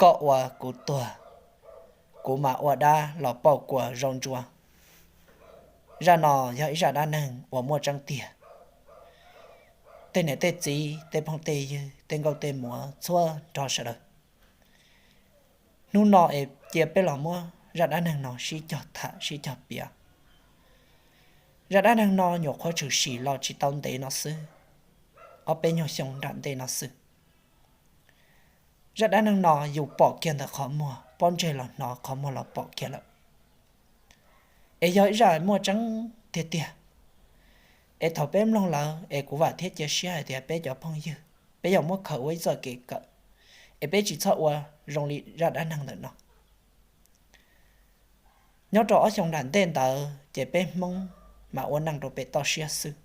Koj ua kuv tuag, kuv mam ua dab los pauj kua zaub ntsuab. Zaj no yog ib zaj dab neeg uas muaj tseeb tiag. Tej niam tej txiv, tej phooj tej ywg, tej nkauj tej muam txhua nrho sawv daws, hnub no es cia peb los muab zaj dab neeg no sib cog tham sib cog piav. Zaj dab neeg no nyuam qhuav tshwm sim los tsis tau ntev no xwb, ob peb nyuag xyoo nram ntej no xwb. Zaj dab neeg no yus pom kiag ntawm qhov muag, pob ntseg los hnov, qhov muag los pom kiag lawm. Es yog ib zaj muaj tseeb tiag tiag. Es thaum peb mloog lawm es kuv vam thiab cia siab hais tias peb cov phooj ywg, peb yuav muab khaws ua ib txoj kev kawm, es peb tsis txhob ua zoo li zaj dab neeg ntawm no. Nyob rau ob xyoo nram ntej ntawd ces peb Hmoob mas ua neej rau pem toj siab xwb.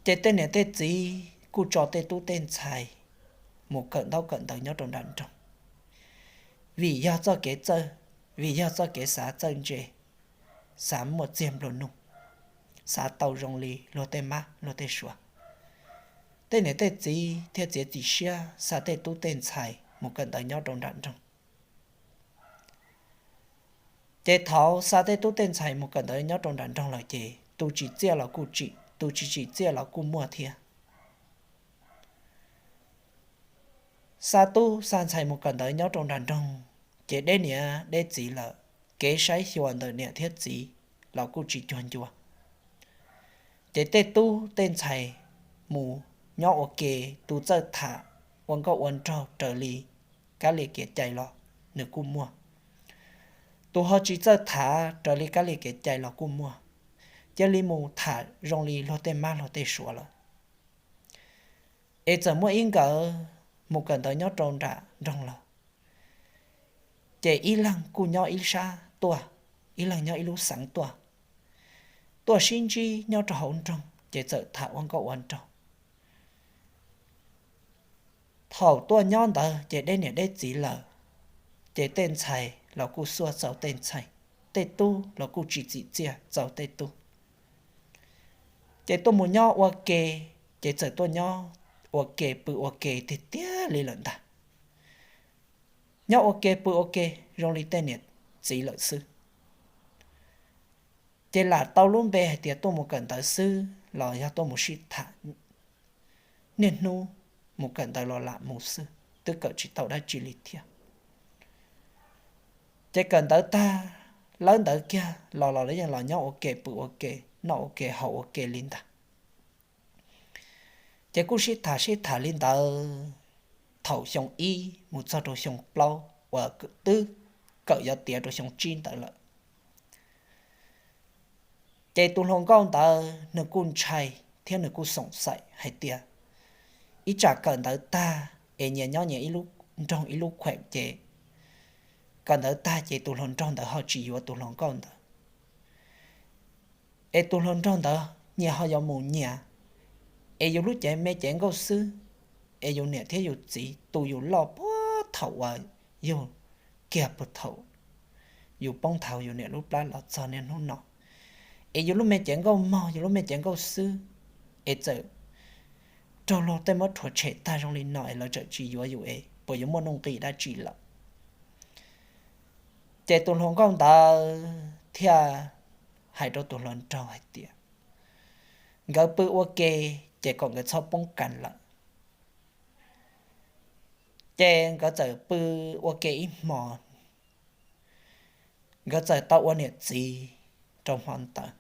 Ces tej niam tej txiv kuj tso tej tub tej ntxhais mus kawm ntaub kawm ntawv nyob rau nram nroog, vim yog txoj kev txawj, vim yog txoj kev xav txawj ntse, xav muaj txiag nplua nuj, xav tau zoo li luag tej mab luag tej suav. Tej niam tej txiv thiaj txiav txim siab xa tej tub tej ntxhais mus kawm ntawv nyob rau nram nroog. Ces thaum xa tej tub tej ntxhais mus kawm ntawv nyob rau nram nroog lawm ces tus tsim txiaj los kuj tsim, tus tsis tsim txiaj los kuj muaj thiab. Xa tub xa ntxhais mus kawm ntawv nyob rau nram nroog, ces deb niam deb txiv lawm, kev saib xyuas ntawm niam thiab txiv los kuj tsis cuag ncua. Ces tej tub tej ntxhais mus nyob ua ke, tus txawj tham ua nkauj ua nraug raws li kab li kev cai los nws kuj muaj, tus ho tsis txawj tham raws li kab li kev cai los kuj muaj, cia li mus tham zoo li luag tej mab luag tej suav lawm. Es txawm muaj ib nkawd mus kawm ntawv nyob rau nram nroog lawm, ces ib leeg kuj nyob ib sab tuaj, ib leeg nyob ib lub xeev tuaj, tuaj sib ntsib nyob rau hauv nroog ces txawm tham ua nkauj ua nraug. Thaum tuaj nyob ntawd ces deb niam deb txiv lawm, ces tej ntxhais los kuj xuaj txaus tej ntxhais, tej tub los kuj tsis txim txiaj txaus tej tub. Ces tuaj mus nyob ua ke, ces txawm tuaj nyob ua ke pw ua ke tiag tiag li lawm ntag. Nyob ua ke pw ua ke zoo li tej niam txiv lawm xwb. Ces lam tau lub npe hais tias tuaj mus kawm ntawv xwb los yog tuaj mus sib tham, niaj hnub mus kawm ntawv los lam mus xwb, twb kawm tsis tau dab tsi li thiab. Ces kawm ntawv tag, lawb ntawv kiag los los lawv yeej los nyob ua ke pw ua ke, noj ua ke haus ua ke li ntag. Ces kuj sib tham sib tham li ntawd, thaum xyoo ib mus txog rau xyoo plaub uas twb kawm yuav tiav rau xyoo tsib ntawd lawm. Ces tus hluas nkauj ntawd nws kuj ntshai thiab nws kuj xoom xaim hais tias ib tsam kawm ntawv tag es nyias nyob nyias ib lub nroog ib lub khuem ces kawm ntawv tag ces tus hluas nraug ntawd ho tsis yuav tus hluas nkauj ntawd, es tus hluas nraug ntawd nyias ho yuav mus nyias, es yus lub cev me cev nkauj xwb, es yus niam thiab yus txiv tu yus loj puag thaum uas yug kiag puag thaum yus poob nthav yus niam lub plab los txog niaj hnub no, es yus lub me cev nkauj mog, yus lub me cev nkauj xwb, es txawm raug luag tej muab rhuav tshem tag zoo li no es lawv txawm tsis yuav yus es puas yuav muaj nuj nqis dab tsi lawm. Ces tus hluas nkauj ntawd thiaj hais rau tus hluas nraug hais tias nkawd pw ua ke ces kom nkawd txhob poob kas lawm. Ces nkawd txawm pw ua ke ib hmo, nkawd txawm tau ua niam txiv rau hmo ntawd.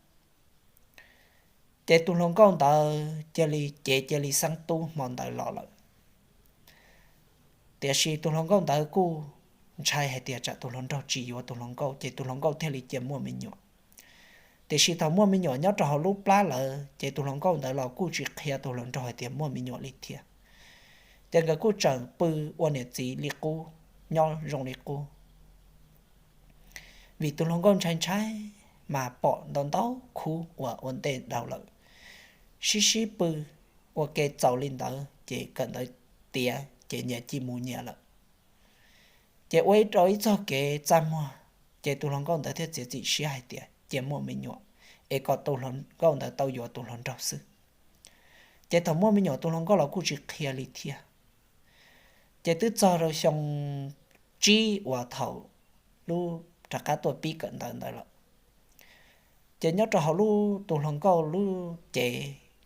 Ces tus hluas nkauj ntawd cia li cev cia li xeeb tub hmo ntawd los lawm. Tiam sis tus hluas nkauj ntawd kuj ntshai hais tias tsam tus hluas nraug tsis yuav tus hluas nkauj ces tus hluas nkauj thiaj li cia muaj me nyuam. Tiam sis thaum muaj me nyuam nyob rau hauv lub plab lawm ces tus hluas nkauj ntawd los kuj tsis qhia tus hluas nraug hais tias muaj me nyuam li thiab. Ces nkawd kuj tseem pw ua niam txiv li qub, nyob zoo li qub. Vim tus hluas nkauj ntshai ntshai mas pom ntau ntau khub uas ua ntej dhau lawm, sib sib pw ua ke txaus li ntawd ces kawm ntawv tiav ces nyias cia mus nyias lawm. Ces ua ib rau ib txog kev txaj muag, ces tus hluas nkauj ntawd thiaj txiav txim siab hais tias cia muaj me nyuam, es kom tus hluas nkauj ntawd tau yuav tus hluas nraug xwb. Ces thaum muaj me nyuam tus hluas nkauj los kuj tsis qhia li thiab. Ces twb txog rau xyoo tsib uas thaum lub rov qab tuaj pib kawm ntawv ntawd lawm. Ces nyob rau hauv lub tus hluas nkauj lub cev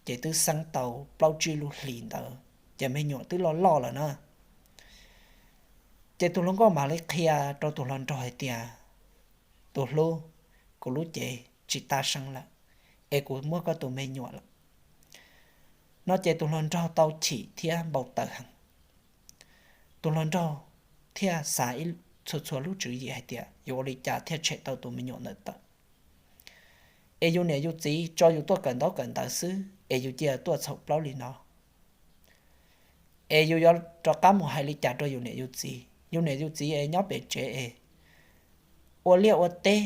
ces twb xeeb tau plaub tsib lub hlis ntawd, ces me nyuam twb loj loj lawm na. Ces tus hluas nkauj mam li qhia rau tus hluas nraug hais tias, tus hlub, kuv lub cev tsis tab seeb lawm, es kuv muab koj tus me nyuam lawm. No ces tus hluas nraug tau chim thiab npau taws heev. Tus hluas nraug thiaj xav txhua txhua lub tswv yim hais tias yuav ua li cas thiaj tshem tau tus me nyuam ntawd tawm, es yus niam yus txiv tso yus tuaj kawm ntaub kawm ntawv xwb es yus cia tuaj txhaum plaub li no. Es yus yuav rov qab mus hais li cas rau yus niam yus txiv? Yus niam yus txiv es nyob pem tsev es ua liaj ua teb,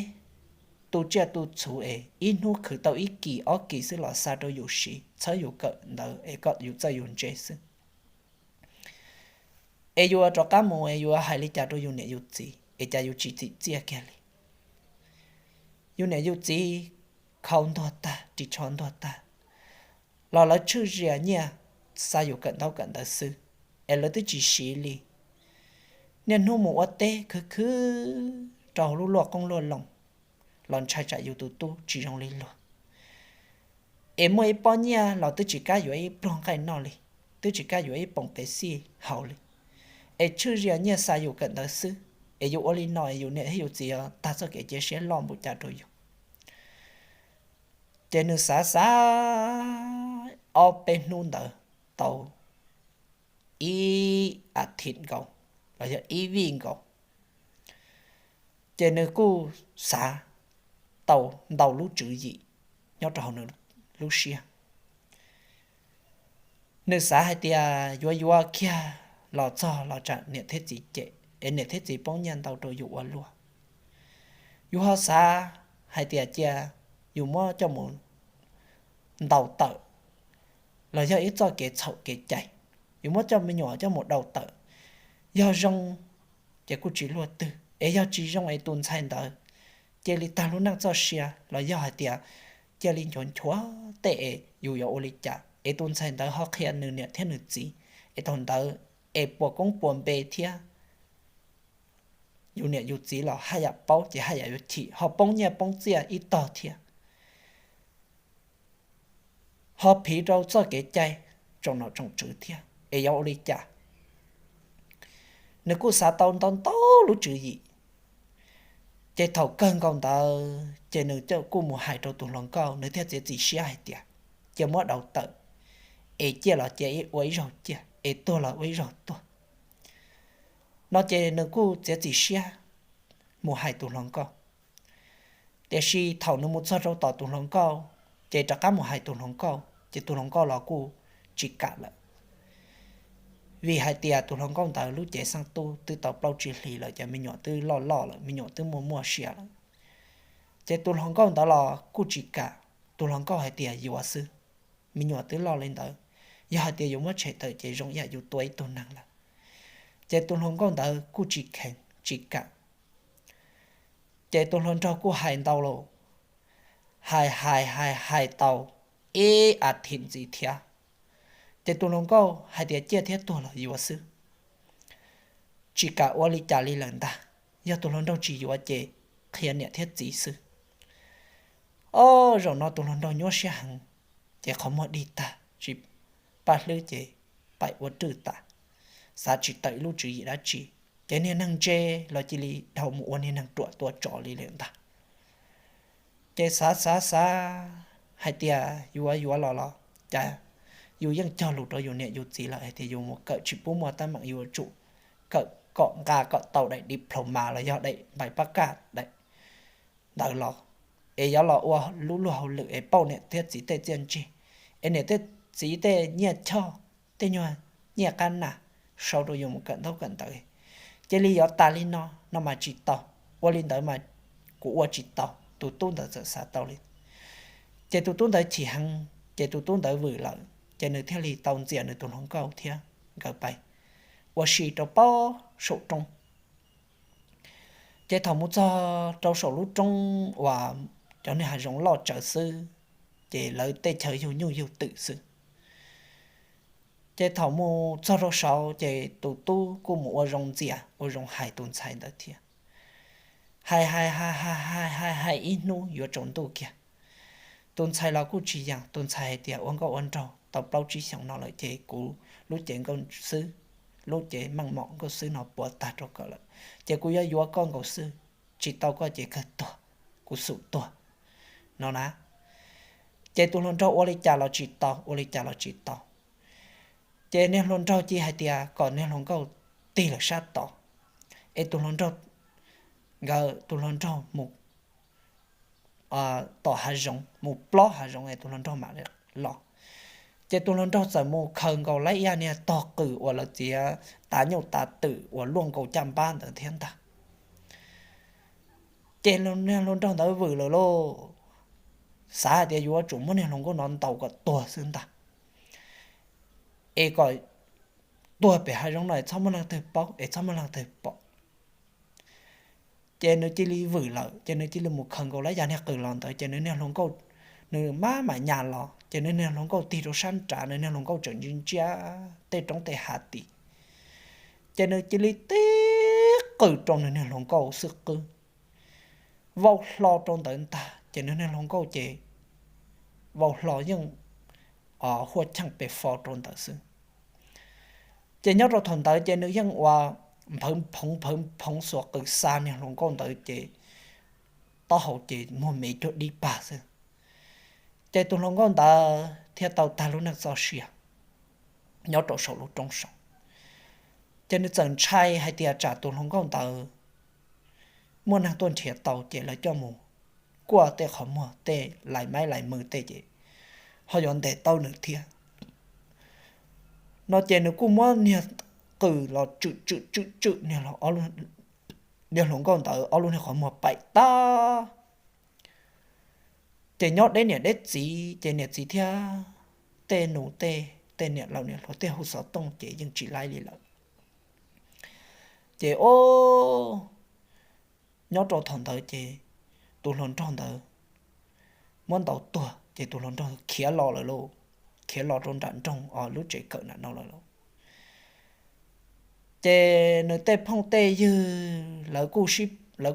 tu tsiaj tu txhuv es ib hnub khwv tau ib kis ob kis xwb los xa rau yus siv, txhawb yus kawm ntawv es kom yus txawj yus ntse xwb. Es yus rov qab mus es yus hais li cas rau yus niam yus txiv es cas yus tsis txim txiaj kiag li? Yus niam yus txiv khau ntuag tag, ris tsho ntuag tag, los lawv tshwj zias nyiaj xa yus kawm ntaub kawm ntawv xwb, es lawv twb tsis siv li. Niaj hnub mus ua teb khwv khwv rau lub luaj qoob luaj loo, los ntshai tsam yus tus tub tsis zoo li luag. Es muaj ib pob nyiaj los twb tsis kam yuav ib pluag nqaij noj li, twb tsis kam yuav ib poom pev xij haus li. Es tshwj zias nyiaj xa yus kawm ntawv xwb, es yus ua li no es yus niam thiab yus txiv yuav tag txoj kev cia siab loj npaum cas rau yus? Ces nws xav xav ob peb hnub ntawd tau ib a thiv nkaus, los yog ib vij nkaus, ces nws kuj xav tau ntau lub tswv yim nyob rau hauv nws lub siab. Nws xav hais tias yuav yuav kiag los txog los tsam niam thiab txiv cem es niam thiab txiv poob nyiaj ntau rau yus ua luaj. Yus ho xav hais tias cia yus muab coj mus ntaus tawm, los yog ib txoj kev txhaum kev cai, yus muab coj me nyuam coj mus daus tawm. Yog zoo ces kuj tsis luaj twg, es yog tsis zoo es tus ntxhais ntawd cia li tag lub neej txoj sia, los yog hais tias cia li nchuav nchuav tej es yus yuav ua li cas es tus ntxhais ntawd ho qhia nws niam thiab nws txiv, es thaum ntawd es puas koob puas npe thiab yus niam yus txiv los haj yam paub ces haj yam yuav chim ho poob nyiaj poob txiaj ib tog thiab, ho phiv rau txoj kev cai tsoom nom tsoom tswv thiab es yuav ua li cas. Nws kuj xav tau ntau ntau lub tswv yim. Ces thaum kawg nkaus ntawd ces nws kuj mus hais rau tus hluas nkauj, nws thiaj txiav txim siab hais tias cia muab daus tawm, es ciaj los cia ua ib zaug ciaj, es tuag los ua ib zaug tuag. No ces nws kuj txiav txim siab mus hais tus hluas nkauj. Tiam sis thaum nws mus txog rau tom tus hluas nkauj, ces rov qab mus hais tus hluas nkauj ces tus hluas nkauj los kuj tsis kam lawm. Vim hais tias tus hluas nkauj ntawd lub cev xeeb tub twb tau plaub tsib hlis lawm, ces me nyuam twb loj loj lawm, me nyuam twb muaj muaj sia lawm. Ces tus hluas nkauj ntawd los kuj tsis kam, tus hluas nkauj hais tias yuav xwb, me nyuam twb loj li ntawd, yog hais tias yuav muab tshem tawm ces zoo ib yam yus tua ib tug neeg lawm. Ces tus hluas nkauj ntawd kuj tsis kheev tsis kam. Ces tus hluas nraug kuj hais ntau los, hais hais hais hais tau ib a thiv ntxiv thiab, ces tus hluas nkauj hais tias ciaj thiab tuag los yuav xwb, tsis kam ua li cas li lawm ntag. Yog tus hluas nraug tsis yuav ces qhia niam thiab txiv xwb. Ob zaug no tus hluas nraug nyuaj siab heev, ces qhov muag dig tag tsis paj hlwb ces paim ua rwj tas, xav tsis tawm ib lub tswv yim dab tsi, ces niag neeg ntse los cia li dhau mus ua niag neeg ruam tua tsov li lawm ntag. Ces xav xav xav hais tias yuav yuav los los cas yus yeej cog lus rau yus niam yus txiv lawm hais tias yus mus kawm tsis pub muaj teeb meem, yuav tsum kawm kom nqa kom tau daim diploma los yog daim npais pab kaj daim ntawd los, es yuav los ua lub luag hauj lwm es pauj niam thiab txiv tej txiaj ntsig, es niam thiab txiv tej nyiaj choj, tej nyuag nyiaj qab nas sau rau yus mus kawm ntaub kawm ntawv. Cia li yuav tas li no no mas tsis tau, ua li ntawd mas kuv ua tsis tau, tus tub ntawd txawm xav tau li. Ces tus tub ntawd chim heev, ces tus tub ntawd vwm lawm, ces nws thiaj li tau ntxias nws tus hluas nkauj thiab nkawd pais ua si rau pob saum roob. Ces thaum mus txog rau saum lub roob uas cov niag hav zoov loj tsawv xwb, ces lawv tej chaw yug nyuj yug twm xwb. Ces thaum mus txog rau saud ces tus tub kuj mus ua zoo ntxias ua zoo hais tus ntxhais ntawd thiab. Hais hais hais hais hais hais ib hnub yuav tsaus ntuj kiag, tus ntxhais los kuj tsis yeem. Tus ntxhais hais tias, ua nkauj ua nraug tau plaub tsib xyoos no lawm ces kuv lub cev nkauj xwb, lub cev meej mom nkauj xwb no puas tag rau kawg lawm, ces kuv yuav yuav koj nkaus xwb, tsis tau koj ces kawg tuag, kuv xum tuag no na. Ces tus hluas nraug ua li cas los tsis tau, ua li cas los tsis tau. Ces niag hluas nraug cia hais tias kom niag hluas nkauj tig lawm sab tod, es tus hluas nraug, nkawd tus hluas nraug mus tom hav zoov, mus plob hav zoov es tus hluas nraug mam los. Ces tus hluas nraug txawm mus khaws nkaus lawm ib yam niag tog qws uas lawv txiav tav nyuj tav twm uas luaj nkaus caj npab ntawd thiab ntag. Ces niag hluas nraug ntawd vwm lawm lauj, xav hais tias yuav tsum muab niag hluas nkauj no ntaus kom tuag xwb ntag, es kom tuag pem hav zoov no es txhob muaj leej twg paub es txhob muaj leej twg pom. Ces nws cia li vwm lawm ces nws cia li mus khaws nkaus lawm yam niag qws los ntawd ces nws niag hluas nkauj, nws maj mam nyas los ces nws niag hluas nkauj tig rau sab nrad, nws niag hluas nkauj tseem ntsia ntsia tej roob tej hav tid. Ces nws cia li tib qws rau nws niag hluas nkauj xwb qwb, vau hlo rau ntawd ntag ces nws niag hluas nkauj ces vau hlo yeej huaj cheej pes fo rau ntawd xwb. Ces nyob rau thaum ntawd ces nws yeej ua nphawv phoov nphawv phoov xuas qws xa niag hluas nkauj ntawd ces taub hau ces muag me cuag dib pag xwb. Ces tus hluas nkauj ntawd thiaj tau tag lub neej txoj sia nyob rau saum lub roob saud. Ces nws txawm ntshai hais tias tsam tus hluas nkauj ntawd muaj neeg tuaj nrhiav tau ces lawv coj mus kuaj tej qhov muag tej lais maib lais mws tej ces ho yuav ntes tau nws thiab no ces nws kuj muab niag qws los tswm tswm tswm tswm niag hluas nkauj ntawd ob lub niag qhov muag paim tag. Ces nyob deb niam deb txiv ces niam txiv thiab tej nus tej tej niam laus niam hluas tej hu xov tooj ces yeej tsis laib li lawm. Ces o, nyob rau thaum ntawd ces tus hluas nraug ntawd muab ntaus tuag ces tus hluas nraug khiav los lawm lauj, khiav los rau nram nroog os lub tsev kawm nram no lawm lauj. Ces nws tej phooj tej ywg lawv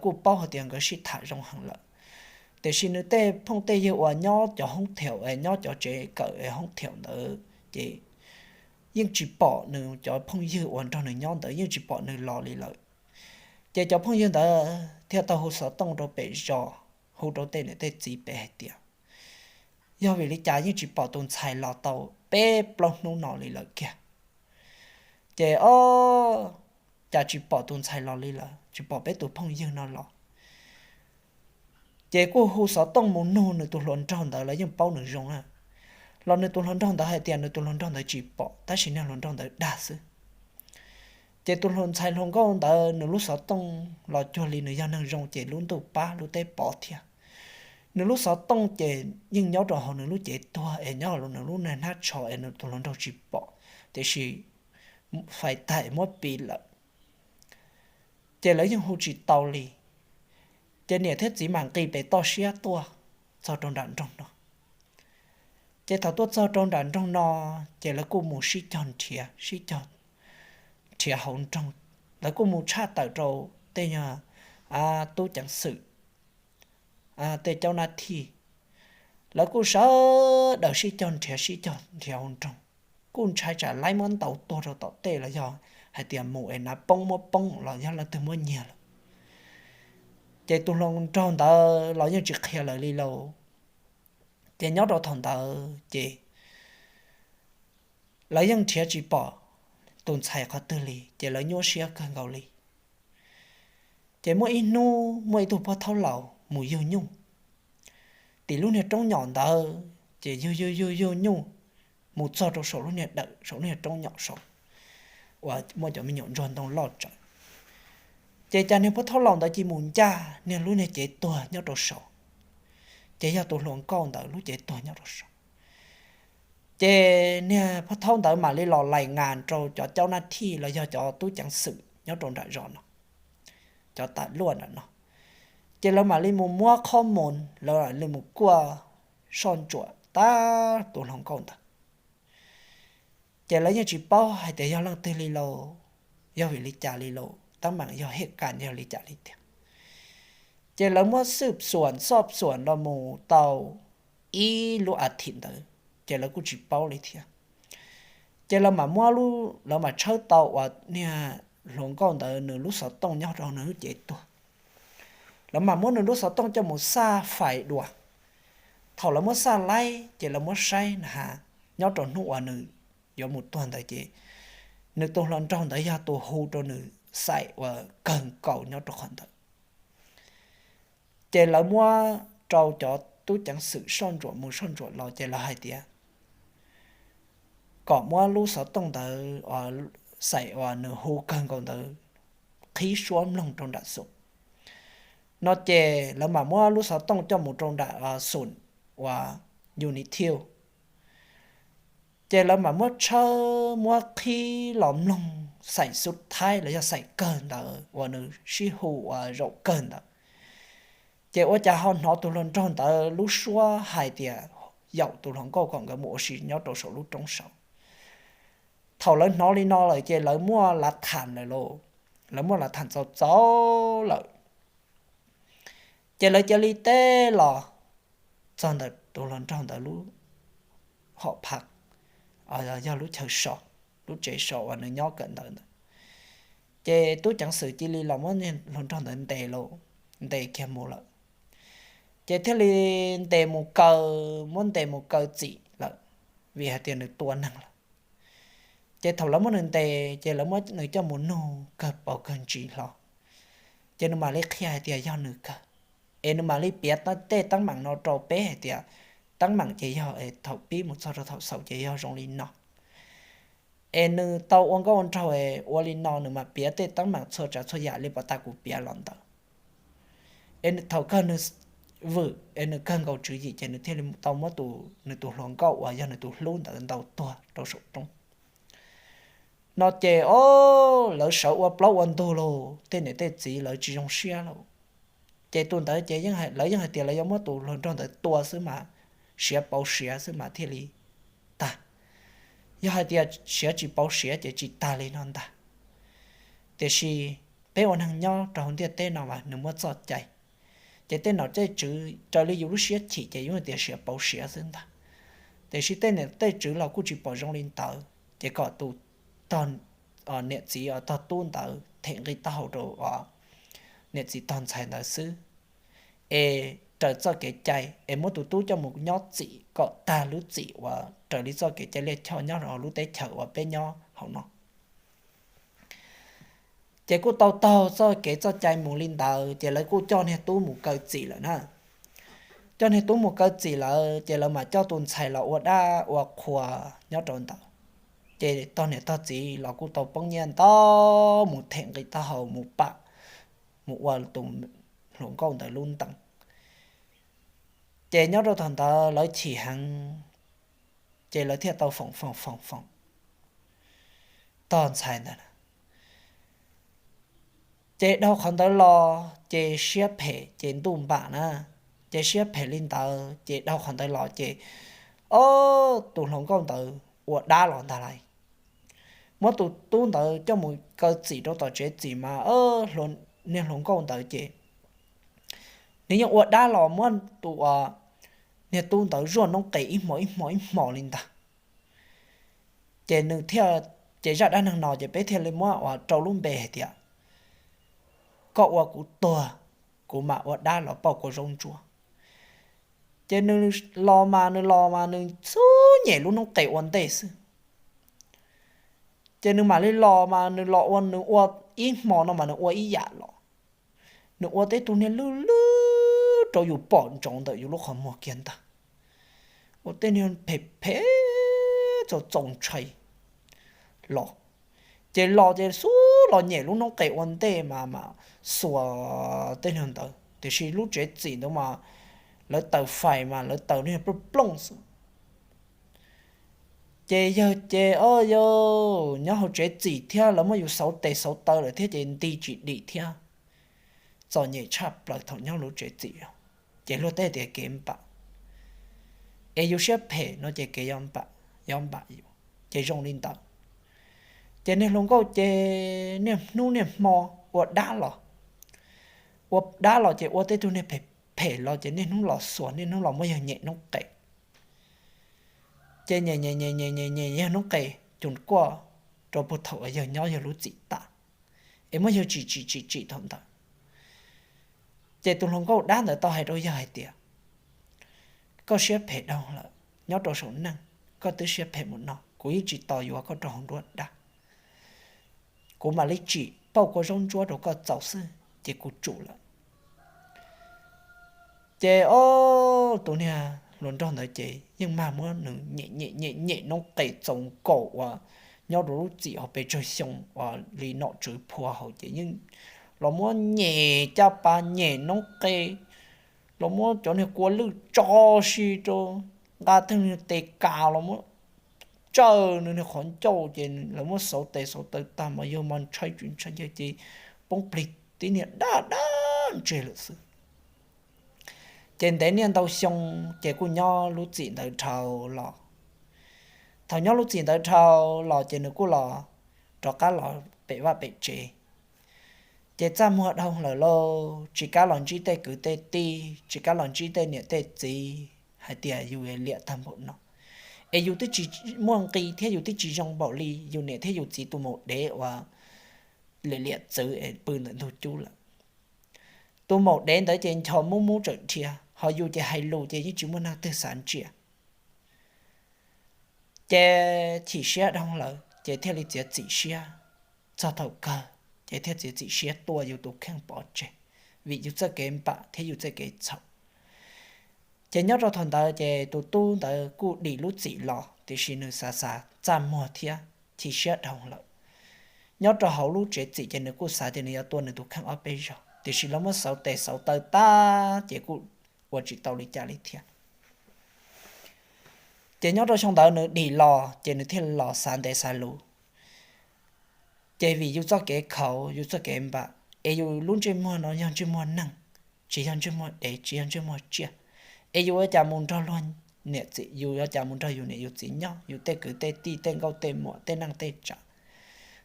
kuj paub hais tias nkawd sib tham zoo heev lawm, tiam sis nws tej phooj tej ywg uas nyob cov hoob thiaum es nyob cov tsev kawm es hoob thiaum ntawd ces yeej tsis pom nws cov phooj ywg uas nrog nws nyob ntawd yeej tsis pom nws los li lawm. Ces cov phooj ywg ntawd thiaj tau hu xov tooj rau pem zos, hu rau tej niam tej txiv pem hais tias yog vim li cas yeej tsis pom tus ntxhais los tau peb plaub hnub no li lawm kiag. Ces o, cas tsis pom tus ntxhais los li lawm, tsis pom peb tus phooj ywg no los. Ces kuj hu xov tooj mus nug nws tus hluas nraug ntawd, lawv yeej paub nws zoo na, los nws tus hluas nraug ntawd hais tias nws tus hluas nraug ntawd tsis pom tab sis niag hluas nraug ntawd dag xwb. Ces tus hluas ntxhais hluas nkauj ntawd nws lub xov tooj los cuag li nws yog neeg zoo ces lub ntuj pab lub teb pov thiab. Nws lub xov tooj ces yeej nyob rau hauv nws lub cev tuag es nyob hauv nws lub niag hnab tsho es nws tus hluas nraug tsis pom, tiam sis fais tag es muab piv lawm. Ces lawv yeej hu tsis tau li. Ces niam thiab txiv mam nqis pem toj siab tuaj txog rau nram nroog no. Ces thaum tuaj txog rau nram nroog no, ces lawv kuj mus sib cog nrhiav, sib cog nrhiav hauv nroog. Lawv kuj mus tshaj tawm rau tej tub ceev xwm, tej caub nab thij, lawv kuj sawv daws sib cog nrhiav sib cog nrhiav hauv nroog. Kuj ntshai tsam laib muab ntaus tuag rau tom tej los yog hais tias mus es nav poob muab poob los yog leej twg muab nyiag lawm. Ces tus hluas nraug ntawd los yeej tsis qhia lawv li lauj. Ces nyob rau thaum ntawd ces lawv yeej nrhiav tsis pom tus ntxhais qhov twg li ces lawv nyuaj siab kawg nkaus li. Ces muaj ib hnub muaj ib tug pog thaub laus mus yug nyuj tim lub niag roob nyom ntawd, ces yug yug yug yug nyuj mus txog rau saum lub niag dawm saum lub niag roob nyom saud uas muaj cov me nyuam ntsuag ntoo loj tsawv. Ces cas niag pog thaub laus ntawd cia mus ncaj niag lub niag cev tuag nyob rau saud, ces yog tus hluas nkauj ntawd lub cev tuag nyob rau saud. Ces niag pog thaub ntawd mam li los lais nas rau cov caub nab thij los yog cov tub ceev xwm nyob rau nram zos no, cov tas luaj nram no. Ces lawv mam li mus muab qhob mus, lawv mam li mus kuaj soj ntsuam tab tus hluas nkauj ntawd. Ces lawv yeej tsis paub hais tias yog leej twg li lauj, yog vim li cas li lauj, teeb meem yog hej kas yog li cas li tiag. Ces lawv muab xwb xuam xoj xuam los mus tau ib lub a thim ntawd, ces lawv kuj tsis paub li thiab. Ces lawv mam muab, lawv mam tshawb tau uas niag hluas nkauj ntawd nws lub xov tooj nyob rau nws lub cev tuag. Lawv mam muab nws lub xov tooj coj mus xaj fais dua. Thaum lawv muab xaj laib ces lawv muab saib na has, nyob rau hnub uas nws yuav mus tuag ntawd ces nws tus hluas nraug ntawd yog tus hu rau nws xaim uas kawg nkaus nyob rau qhov ntawd. Ces lawv muab rau cov tub ceev xwm soj ntsuam mus soj ntsuam los ces lawv hais tias kom muab lub xov tooj ntawd, xaim uas nws hu kawg nkaus ntawd qhib suab mloog rau nram xum no. Ces lawv mam muab lub xov tooj coj mus rau nram xum uas Unity. Ces lawv mam muab tshawb muab qhib los mloog xaim xub thaib los yog xaim kawg ntawd uas nws sib hu uas zaum kawg ntawd. Ces ua cas ho hnov tus hluas nraug ntawd lub suab hais tias yaum tus hluas nkauj kom nkawd mus ua si nyob rau saum lub roob saud. Thaum lawv hnov li no lawm ces lawv muaj lav tham lawm lauj, lawv muaj lav tham txaus txaus lawm. Ces lawv cia li teb los txog ntawm tus hluas nraug ntawd lub hom phav, yog lub chaw so, lub tsev so uas nws nyob kawm ntawv ntawd. Ces tub ceev xwm cia li los muab hluas nraug ntawd ntes, ntes kiag mus lawm. Ces thiaj li ntes mus kaw, muab ntes mus kaw txim lawm, vim hais tias nws tua neeg lawm. Ces thaum lawv muab nws ntes ces lawv muab nws coj mus nug kawg paus kawg ntsis hlo. Ces nws mam li qhia hais tias yog nws kawg, es nws mam li piav tej teeb meem no rau peb hais tias teeb meem ces yog thaum pib mus txog rau thaum xaus ces yog zoo li no. Es nws tau ua nkauj ua nraug es ua li no, nws mam piav tej teeb meem txhua tsav txhua yam li pov tas kuv piav los ntawd. Es thaum kawg nws vwm es nws kawg nkaus tswv yim ces nws thiaj li tau muab nws tus hluas nkauj uas yog nws tus hlub ntawd ntaus tuag rau saum roob no. Ces o, lawv sawv ua plaub ua ntug lauj, tej niam tej txiv lawv tsis zoo siab lauj. Ces tus ntawd ces lawv yeej hais tias lawv yuav muab tus hluas nraug ntawd tua xwb mas, siav pauv siav xwb mas thiaj li tag. Yog hais tias siav tsis pauv siav ces tsis tag li no ntag. Tiam sis peb ua neeg nyob rau hauv ntiaj teb no mas nws muaj txoj cai. Ces tej nom tej tswv raws li yus lub siab chim ces yus tias siav pauv siav xwb ntag. Tiam sis tej nom tej tswv los kuj tsis pom zoo li ntawd ces kom tus niam txiv uas tog tub ntawd them nqi taub hau rau niam txiv tog ntxhais ntawd xwb, es raws txoj kev cai es muab tus tub coj mus nyob txim kom tag lub txim uas raws li txoj kev cai liaj choj nyob rau lub teb chaws uas peb nyob hauv no. Ces kuj tau taug txoj kev txoj cai mus li ntawd ces lawv kuj coj niag tub mus kaw txim lawm na. Coj niag tub mus kaw txim lawm ces lawv mam coj tus ntxhais los ua dab ua qhua nyob rau ntawd. Ces tog niam tog txiv los kuj tau poob nyiaj ntau mus them nqi taub hau mus pam, mus ua tus hluas nkauj ntawd lub ntees. Ces nyob rau thaum ntawd lawv chim heev, ces lawv thiaj tau foom foom foom foom tog ntxhais ntawd. Ces dhau qhov ntawd los ces siab phem ces ntuj npam na, ces siab phem li ntawd ces dhau qhov ntawd los ces, o, tus hluas nkauj ntawd ua dab los ntag lauj. Muab tus tub ntawd coj mus kaw txim rau tom tsev txim mas niag hluas nkauj ntawd ces nws yeej ua dab los muab tus niag tub ntawd zuaj noob qes ib hmo ib hmo ib hmo li ntag. Ces nws thiaj, ces zaj dab neeg no ces peb thiaj li muab ua rau lub npe hais tias koj ua kuv tuag, kuv mam ua dab los pauj kua zaub ntsuab. Ces nws los mas nws los mas nws txhub nyem lub noob qes ua ntej xwb. Ces nws mam li los mas nws los ua, nws ua ib hmo no mas nws ua ib yam los, nws ua tej tug niag lwj lwj rau yus pom ntsoov ntawm yus lub qhov muag kiag ntag. Ua tej niag phem phem txaus txaus ntshai los. Ces los ces xub los nyem lub noob qes ua ntej mas mas xuas tej niag ntawd, tiam sis lub tsev txim ntawd mas lawv taws fais mas lawv taws niag plooj plooj xwb. Ces yawg ces o yawg nyob hauv tsev txim thiab lawv muab yus xauv tes xauv taw lawm thiab ces nti tsis dim thiab. Txom nyem tshaj plaws thaum nyob lub tsev txim. Ces luag tej tias kev npam, es yus siab phem no ces kev yuav npam yus. Ces zoo li ntawd. Ces niag hluas nkauj ces niaj hnub niaj hmo ua dab los, ua dab los ces ua tej tug niag phem phem los ces niaj hnub los xuas, niaj hnub los muab yawg nyem noob qes. Ces nyem nyem nyem nyem nyem nyem yawg noob qes cus kuaj rau puag thaum uas yawg nyob yawg lub txim tas, es muab yawg tsim tsim tsim tsim thaum ntawd. Ces tus hluas nkauj dab ntawd tau hais rau yawg hais tias, koj siab phem dhau lawm, nyob rau saum neej koj twb siab phem mus no, kuv yeej tsis tos yuav koj rau hauv nruab dab. Kuv mam li tsim pauj kua zaub ntsuab rau koj txaus xwb ces kuv tsum lawm. Ces ob tug niag hluas nraug ntawd ces yeej mag muab nws nyem nyem nyem nyem noob qes txaus nkaus uas nyob rau lub txim hauv pes tsawg xyoo uas li nom tswv phua hauv ces yeej los muab nyem caj pas nyem noob qes, los muab cov niag kua lwj tso si rau, nqa tej niag tes kas los muab tsawj nws niag qhov ncauj ces lawv muab xauv tes xauv taw tag mas yawg mas ntshai tsis ntshai yawg ces poob plig tib niag dab dab ntseg lawm xwb. Ces ntev niaj ntau xyoo ces kuj nyob lub txim ntawd dhau los. Thaum nyob lub txim ntawd dhau los ces nws kuj los rov qab los pem vaj pem tsev. Ces txaj muag dhau lawm lauj, tsis kam los ntsib tej kwv tej tij, tsis kam los ntsib tej niam tej txiv hais tias yus liam tag npaum no, es yus twb tsis muaj nqi thiab yus twb tsis zoo npaum li yus niam thiab yus txiv tus maum dev uas liam liam txwv es pw ntawm ntug cub lawm. Tus maum dev ntawd ces ncho mub mub tsawm dhia, ho yus ces hais lus ces yeej tsis muaj neeg twg xav ntsia. Ces chim siab dhau lawm ces thiaj li txiav txim siab, txog thaum kawg ces thiaj txiav txim siab tua yus tus kheej pov tseg, vim yus txoj kev npam thiab yus txoj kev txhaum. Ces nyob rau thaum ntawd ces tus tub ntawd kuj dim lub txim los tiam sis nws xav xav txaj muag thiab chim siab dhau lawm. Nyob rau hauv lub tsev txim ces nws kuj xav tias nws yuav tua nws tus kheej ob peb zaug tiam sis lawv muab xauv tes xauv taw tag ces kuj ua tsis tau li cas li thiab. Ces nyob rau xyoo ntawd nws dim los ces nws thiaj los xav ntev xav luv. Ces vim yus txoj kev khaus yus txoj kev npam, es yus lub ntsej muag no yog ntsej muag neeg, tsis yog ntsej muag dev tsis yog ntsej muag tsiaj, es yus ua cas mus nrog luag niam txiv, yus ua cas mus nrog yus niam yus txiv nyob, yus tej kwv tej tij tej nkauj tej muam tej neej tej tsav.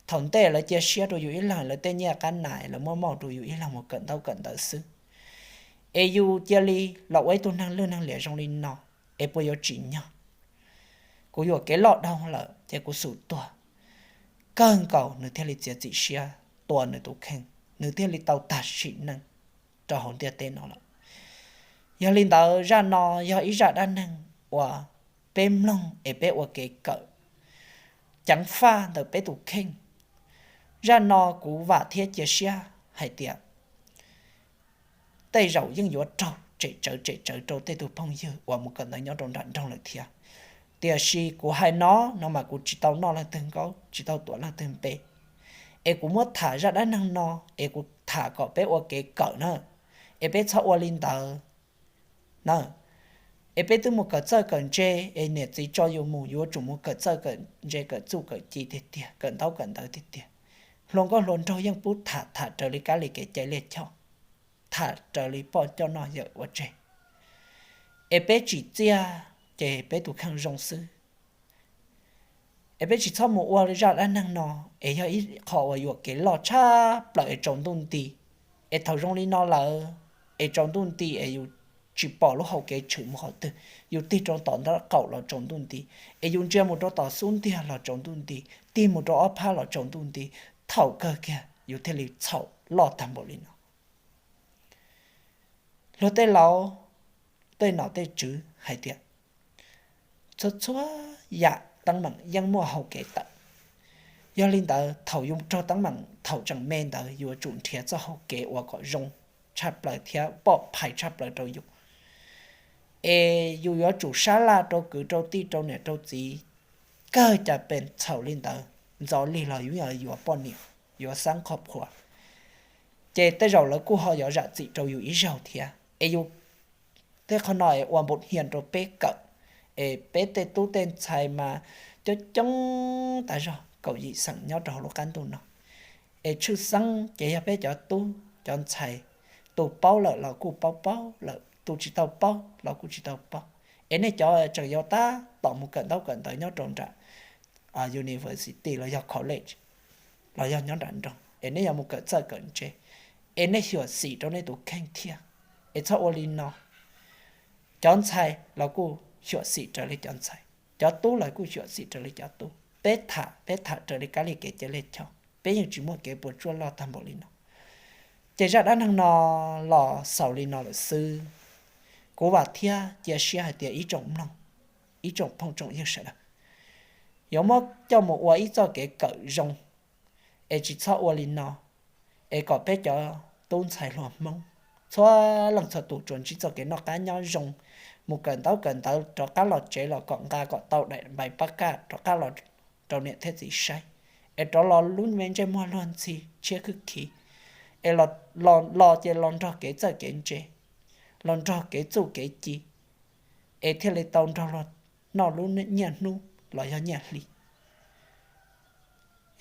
Thaum ntej lawv cia siab rau yus ib leeg, lawv tej nyiaj qab nas lawv muab mauj rau yus ib leeg mus kawm ntaub kawm ntawv xwb, es yus cia li los ua ib tug neeg lwj neeg liam zoo li no, es puas yuav tsim nyog? Kuv yuam kev loj dhau lawm ces kuv xum tuag. Kawg nkaus nws thiaj li txiav txim siab tua nws tus kheej, nws thiaj li tau tag sim neej rau hauv ntiaj teb no lawm. Yog li ntawd zaj no yog ib zaj dab neeg uas peb mloog es peb ua kev kawm ceev faj ntawm peb tus kheej. Zaj no kuv vam thiab cia siab hais tias tej zaum yeej yuav raug tsem tsawv tsem tsawv rau tej tug phooj ywg uas mus kawm ntawv nyob rau nram nroog lawm thiab. Tiam sis kuv hais no no mas kuv tsis tau noj leej twg nkaub tsis tau tuav leej twg npe, es kuv muab tham zaj dab neeg no es kuv tham kom peb ua kev kawm na, es peb txhob ua li ntawd na. Es peb twb mus kawm txawj kawm ntse, es niam txiv tso yus mus yuav tsum mus kawm txawj kawm ntse kawm txuj kawm ci tiag tiag, kawm ntaub kawm ntawv tiag tiag. Hluas nkauj hluas nraug yeej pub tham tham raws li kab li kev cai liaj choj, tham raws li poj coj noj yawm ua tseg. Es peb tsim txiaj ces peb tus kheej zoo xwb. Es peb tsis txhob mus ua zaj dab neeg no, es yog ib qho uas yuam kev loj tshaj plaws es tsaus ntuj nti. Es thaum zoo li no lawm, es tsaus ntuj nti es yus tsis pom lub hau kev tshwm mus qhov twg, yus tig rau tom nraub qaum los tsaus ntuj nti, es yus ntsia mus rau tom xub ntiag los tsaus ntuj nti, tig mus rau ob phab los tsaus ntuj nti, thaum kawg kiag yus thiaj li txhaum loj tag npaum li no. Luag tej laus, tej nom tej tswv hais tias txhua txhua yam teeb meem yeej muaj hau kev tawm. Yog li ntawd thaum yus raug teeb meem thaum tseem me ntawd yuav tsum nrhiav txoj hau kev uas kom zoo tshaj plaws thiab pom phais tshaj plaws rau yus. Es yus yuav tsum sab laj rau kwv rau tij rau niam rau txiv, kawg cas pes txhaum li ntawd, ntxov lig los yus yuav poj niam, yuav xab qhov phuam, ces tej zaum lawv kuj ho yuav zam txim rau yus ib zaug thiab. Es yus tej qhov no es ua npaum hias rau peb kawm, es peb tej tub tej ntxhais mas coob coob tas zog kaum yim xeem nyob rau hauv lub qab ntuj no. Es tshwj xeeb ces yog peb cov tub cov ntxhais, tus paub lawm los kuj paub paub lawm, tus tsis tau paub los kuj tsis tau paub. Es nej cov tseem yuav tab tom mus kawm ntaub kawm ntawv nyob rau nram university los yog college, los yog nyob nram nroog es nej yuav mus kawm txawj kawm ntse, es nej xyuam xim rau nej tus kheej thiab. Es txhob ua li no. Cov ntxhais los kuj xyuam xim raws li cov ntxhais, cov tub los kuj xyuam xim raws li cov tub. Peb tham peb tham raws li kab li kev cai li chos, peb yeej tsis muaj kev puas tsuaj loj tag npaum li no. Ces zaj dab neeg no los xaus li no lawm xwb. Kuv vam thiab cia siab hais tias ib tsoom mloog, ib tsoom phooj tsoom ywg sawv daws yuav muab coj mus ua ib txoj kev kawm zoo, es tsis txhob ua li no. Es kom peb cov tub ntxhais hluas Hmoob txhua leej txhua tus tsuas ntsib txoj kev noj qab nyob zoo, mus kawm ntaub kawm ntawv rov qab los tsev los kom nqa kom tau daim npaim pab kaj rov qab los rau niam thiab txiv saib, es rov los lub me ntsej muag luag ntxhi tshiab khwb khiv, es los los ces los nrog kev txawj kev ntse, los nrog kev txuj kev ci, es thiaj li tau nrog luag noj lub nyiaj hnub los yog nyiaj hli.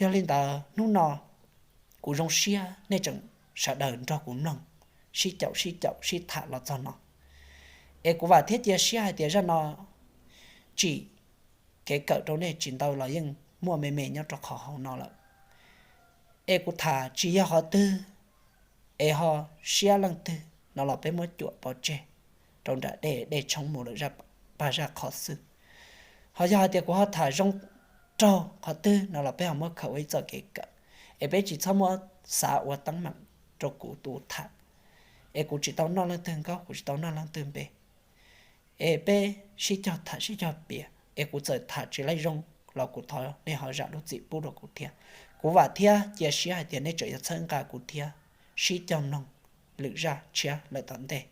Yog li ntawd hnub no kuv zoo siab nej tseem sawv daws nrog kuv mloog, sib caum sib caum sib tham los txog no. Es kuv vam thiab cia siab hais tias zaj no tsim kev kawm rau nej tsis ntau los yeej muaj me me nyob rau qhov hauv no lawm. Es kuv tham tsis yog qhov twg es ho siab leej twg no los peb muab cuam pov tseg rau nram dej, dej tshoob mus lawm pag zaj qhov xwb. Ho yog hais tias kuv ho tham zoo raug qhov twg no los peb ho muab khaws ua ib txoj kev kawm, es peb tsis txhob muab xav ua teeb meem rau kuv tus tham. Es kuv tsis tau noj leej twg nkauj, kuv tsis tau noj leej twg npe, es peb sib cog tham sib cog piav, es kuv txawm tham tsis laij zoo los kuv thov nej ho zam lub txim pub rau kuv thiab. Kuv vam thiab cia siab hais tias nej tseem yuav txhawb nqa kuv thiab sib cog mloog lwm zaj tshiab lawm tom ntej.